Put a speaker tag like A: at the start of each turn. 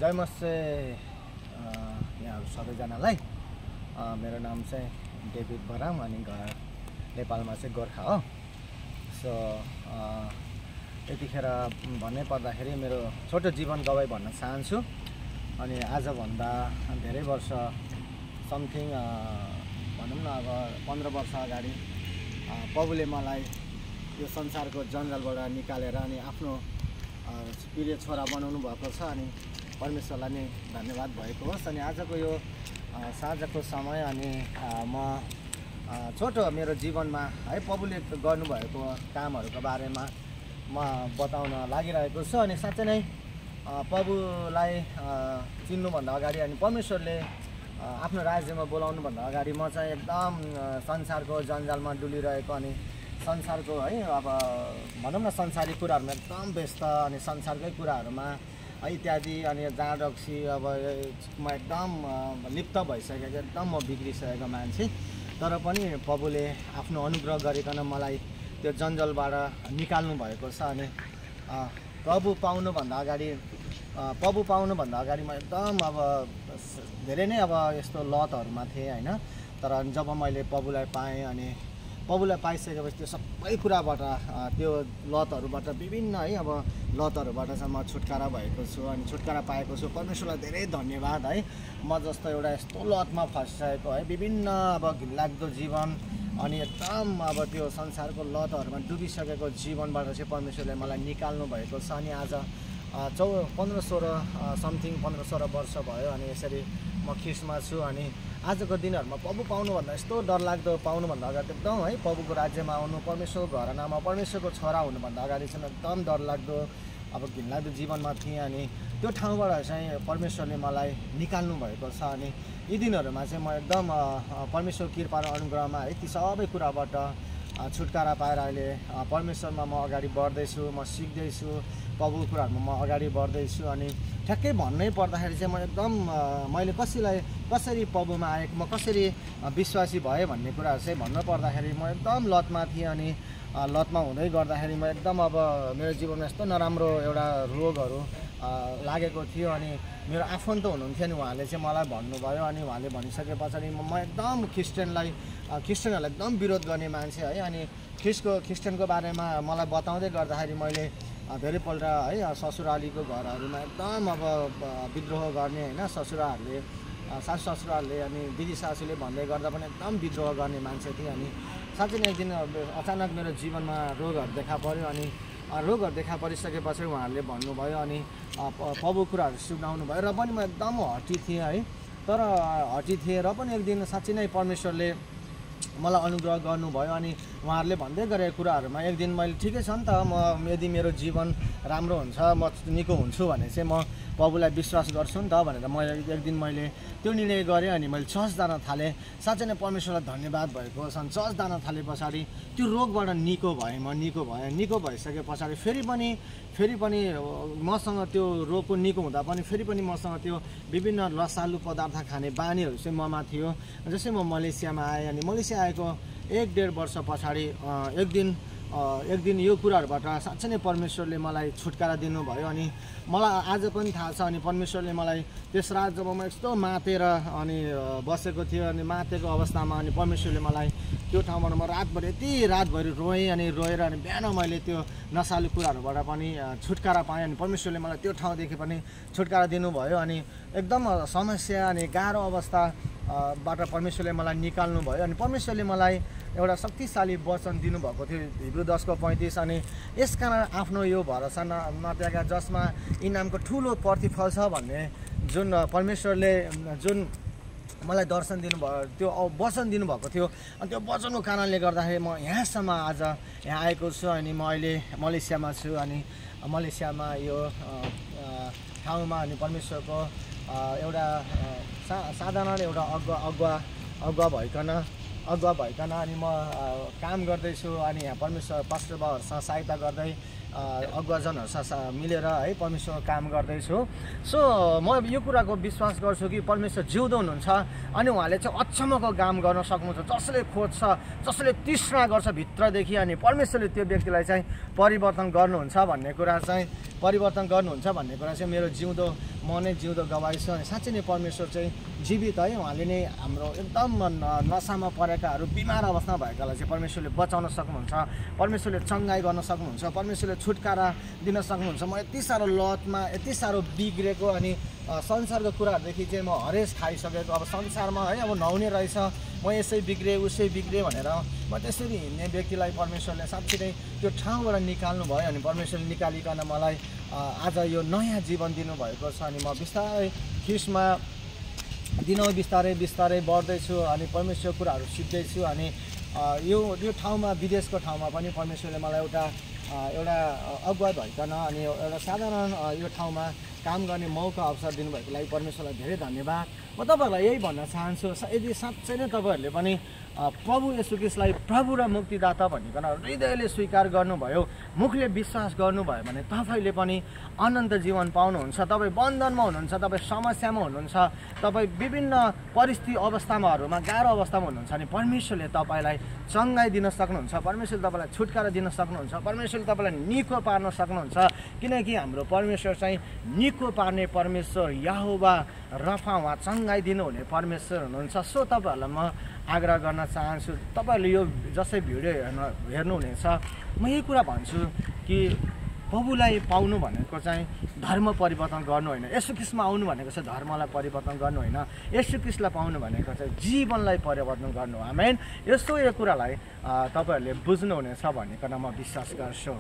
A: जयमस्ते यहाँहरू सबैजनालाई। मेरो नाम चाहिँ डेभिड बराम अनि घर नेपालमा चाहिँ गोर्खा हो। सो यतिखेर भन्नै पर्दाखेरि मेरो छोटो जीवन गवाई भन्न चाहन्छु। अनि आजभन्दा धेरै वर्ष समथिङ भनौँ न अब 15 वर्ष अगाडि प्रभुले मलाई यो संसारको जन्जालबाट निकालेर अनि आफ्नो प्रिय छोरा बनाउनु भएको छ। अनि परमेश्वरलाई नै धन्यवाद भएको होस्। अनि आजको यो साँझको समय अनि म छोटो मेरो जीवनमा है प्रभुले गर्नुभएको कामहरूको बारेमा म बताउन लागिरहेको छु। अनि साँच्चै नै प्रभुलाई चिन्नुभन्दा अगाडि अनि परमेश्वरले आफ्नो राज्यमा बोलाउनुभन्दा अगाडि म चाहिँ एकदम संसारको जन्जालमा डुलिरहेको अनि संसारको है अब भनौँ न संसारी कुराहरूमा एकदम व्यस्त अनि संसारकै कुराहरूमा इत्यादि अनि जाँड रक्सी अब म एकदम लिप्त भइसकेको एकदम म बिग्रिसकेको मान्छे। तर पनि प्रभुले आफ्नो अनुग्रह गरिकन मलाई त्यो जन्जालबाट निकाल्नु भएको छ। अनि प्रभु पाउनुभन्दा अगाडि म एकदम अब धेरै नै अब यस्तो लतहरूमा थिएँ होइन। तर जब मैले प्रभुलाई पाएँ अनि प्रभुलाई पाइसकेपछि त्यो सबै कुराबाट त्यो लतहरूबाट विभिन्न है अब लतहरूबाट चाहिँ म छुटकारा भएको छु अनि छुटकारा पाएको छु। परमेश्वरलाई धेरै धन्यवाद है। म जस्तो एउटा यस्तो लतमा फँसिसकेको है विभिन्न अब घिनलाग्दो जीवन अनि एकदम अब त्यो संसारको लतहरूमा डुबिसकेको जीवनबाट चाहिँ परमेश्वरले मलाई निकाल्नु भएको छ। अनि आज 15-16 समथिङ 15-16 वर्ष भयो अनि यसरी म ख्रिस्टमा छु। अनि आजको दिनहरूमा प्रभु पाउनुभन्दा यस्तो डरलाग्दो पाउनुभन्दा अगाडि एकदम है प्रभुको राज्यमा आउनु परमेश्वरको घरानामा परमेश्वरको छोरा हुनुभन्दा अगाडि चाहिँ एकदम डरलाग्दो अब घिनलाग्दो जीवनमा थिएँ। अनि त्यो ठाउँबाट चाहिँ परमेश्वरले मलाई निकाल्नु भएको छ। अनि यी दिनहरूमा चाहिँ म एकदम परमेश्वर कृपा र अनुग्रहमा है ती सबै कुराबाट छुटकारा पाएर अहिले परमेश्वरमा म अगाडि बढ्दैछु, म सिक्दैछु, प्रभुको कुराहरूमा म अगाडि बढ्दैछु। अनि ठ्याक्कै भन्नै पर्दाखेरि चाहिँ म एकदम मैले कसरी प्रभुमा आएको म कसरी विश्वासी भएँ भन्ने कुराहरू चाहिँ भन्नु पर्दाखेरि म एकदम लतमा थिएँ। अनि लतमा हुँदै गर्दाखेरि म एकदम अब मेरो जीवनमा यस्तो नराम्रो एउटा रोगहरू लागेको थियो। अनि मेरो आफन्त हुनुहुन्थ्यो अनि उहाँले चाहिँ मलाई भन्नुभयो। अनि उहाँले भनिसके पछाडि म एकदम क्रिस्चियनहरूलाई एकदम विरोध गर्ने मान्छे है। अनि क्रिस्चियनको बारेमा मलाई बताउँदै गर्दाखेरि मैले धेरैपल्ट है ससुरालीको घरहरूमा एकदम अब विद्रोह गर्ने होइन सासु ससुराहरूले अनि दिदी सासूले भन्दै गर्दा पनि एकदम विद्रोह गर्ने मान्छे थिएँ। अनि साँच्चै नै एक दिन अचानक मेरो जीवनमा रोगहरू देखा पर्यो। अनि रोगहरू देखा परिसकेपछि उहाँहरूले भन्नुभयो अनि प्रभु कुराहरू सुनाउनु भयो र पनि म एकदम हटी थिएँ है। तर हटी थिएँ र पनि एक दिन साँच्चै नै परमेश्वरले मलाई अनुग्रह गर्नुभयो। अनि उहाँहरूले भन्दै गरेको कुराहरूमा एक दिन मैले ठिकै छ नि त म यदि मेरो जीवन राम्रो हुन्छ म निको हुन्छु भने चाहिँ म प्रभुलाई विश्वास गर्छु नि त भनेर एक दिन मैले त्यो निर्णय गरेँ। अनि मैले चर्च जान थालेँ। साँच्चै नै परमेश्वरलाई धन्यवाद भएको छ। चर्च जान थाले पछाडि त्यो रोगबाट निको भइसके पछाडि फेरि पनि मसँग त्यो रोगको निको हुँदा पनि फेरि पनि मसँग त्यो विभिन्न रसालु पदार्थ खाने बानीहरू चाहिँ ममा थियो। जस्तै म मलेसियामा आएँ। अनि मलेसिया आएको 1-1.5 वर्ष पछाडि एक दिन यो कुराहरूबाट साँच्चै नै परमेश्वरले मलाई छुटकारा दिनुभयो। अनि मलाई आज पनि थाहा छ। अनि परमेश्वरले मलाई त्यस रात जब म यस्तो मातेर अनि बसेको थियो अनि मातेको अवस्थामा अनि परमेश्वरले मलाई त्यो ठाउँबाट म रातभरि रोएँ। अनि रोएर अनि बिहान मैले त्यो नसालु कुराहरूबाट पनि छुटकारा पाएँ। अनि परमेश्वरले मलाई त्यो ठाउँदेखि पनि छुटकारा दिनुभयो। अनि एकदम समस्या अनि गाह्रो अवस्थाबाट परमेश्वरले मलाई निकाल्नु भयो। अनि परमेश्वरले मलाई एउटा शक्तिशाली वचन दिनुभएको थियो हिब्रू 10:35। अनि यसकारण आफ्नो यो भरोसा नत्यागा जसमा इनामको ठुलो प्रतिफल छ भन्ने जुन परमेश्वरले जुन मलाई दर्शन दिनुभयो त्यो वचन दिनुभएको थियो। अनि त्यो वचनको कारणले गर्दाखेरि म यहाँसम्म आज यहाँ आएको छु। अनि म अहिले मलेसियामा छु। अनि मलेसियामा यो ठाउँमा अनि परमेश्वरको एउटा साधारण एउटा अगुवा भइकन अनि म काम गर्दैछु। अनि यहाँ परमेश्वर पास्टर बाबुहरूसँग सहायता गर्दै अगुवाजनहरूसँग मिलेर है परमेश्वरको काम गर्दैछु। सो म यो कुराको विश्वास गर्छु कि परमेश्वर जिउँदो हुनुहुन्छ। अनि उहाँले चाहिँ अचम्मको काम गर्न सक्नुहुन्छ। जसले खोज्छ, जसले तृष्णा गर्छ भित्रदेखि अनि परमेश्वरले त्यो व्यक्तिलाई चाहिँ परिवर्तन गर्नुहुन्छ भन्ने कुरा चाहिँ मेरो जिउँदो म नै जिउँदो गवाई छु अनि साँच्चै नै परमेश्वर चाहिँ जीवित है। उहाँले नै हाम्रो एकदम नसामा परेकाहरू बिमार अवस्थामा भएकालाई चाहिँ परमेश्वरले बचाउन सक्नुहुन्छ, परमेश्वरले चङ्गाई गर्न सक्नुहुन्छ, परमेश्वरले छुटकारा दिन सक्नुहुन्छ। म यति साह्रो लतमा यति साह्रो बिग्रेको अनि संसारको कुराहरूदेखि चाहिँ म हरेस खाइसकेको, अब संसारमा है अब नहुने रहेछ, म यसै बिग्रेँ उसै बिग्रेँ भनेर म त्यसरी हिँड्ने व्यक्तिलाई परमेश्वरले साँच्चै नै त्यो ठाउँबाट निकाल्नु भयो अनि परमेश्वरले निकालिकन मलाई आज यो नयाँ जीवन दिनुभएको छ। अनि म बिस्तारै ख्रिस्टमा दिनौँ बिस्तारै बिस्तारै बढ्दैछु अनि परमेश्वरको कुराहरू सिक्दैछु। अनि यो ठाउँमा विदेशको ठाउँमा पनि परमेश्वरले मलाई एउटा अगुवाई भइकन अनि एउटा साधारण यो ठाउँमा काम गर्ने मौका अवसर दिनुभएको लागि परमेश्वरलाई धेरै धन्यवाद। म तपाईँहरूलाई यही भन्न चाहन्छु, यदि साँच्चै नै तपाईँहरूले पनि प्रभु येशू ख्रिस्टलाई प्रभु र मुक्तिदाता भनिकन हृदयले स्वीकार गर्नुभयो, मुखले विश्वास गर्नुभयो भने तपाईँले पनि अनन्त जीवन पाउनुहुन्छ। तपाईँ बन्धनमा हुनुहुन्छ, तपाईँ समस्यामा हुनुहुन्छ, तपाईँ विभिन्न परिस्थिति अवस्थामाहरूमा गाह्रो अवस्थामा हुनुहुन्छ अनि परमेश्वरले तपाईँलाई चङ्गाई दिन सक्नुहुन्छ, परमेश्वरले तपाईँलाई छुटकारा दिन सक्नुहुन्छ, परमेश्वरले तपाईँलाई निको पार्न सक्नुहुन्छ। किनकि हाम्रो परमेश्वर चाहिँ निको पार्ने परमेश्वर यहोवा रफा, उहाँ चङ्गाई दिनुहुने परमेश्वर हुनुहुन्छ। सो तपाईँहरूलाई म आग्रह गर्न चाहन्छु, तपाईँहरूले यो जसै भिडियो हेर्नुहुनेछ, म यही कुरा भन्छु कि प्रभुलाई पाउनु भनेको चाहिँ धर्म परिवर्तन गर्नु होइन, येशू ख्रिस्टमा आउनु भनेको चाहिँ धर्मलाई परिवर्तन गर्नु होइन, येशू ख्रिस्टलाई पाउनु भनेको चाहिँ जीवनलाई परिवर्तन गर्नु। आमेन। यस्तो यो कुरालाई तपाईँहरूले बुझ्नुहुनेछ भनिकन म विश्वास गर्छु।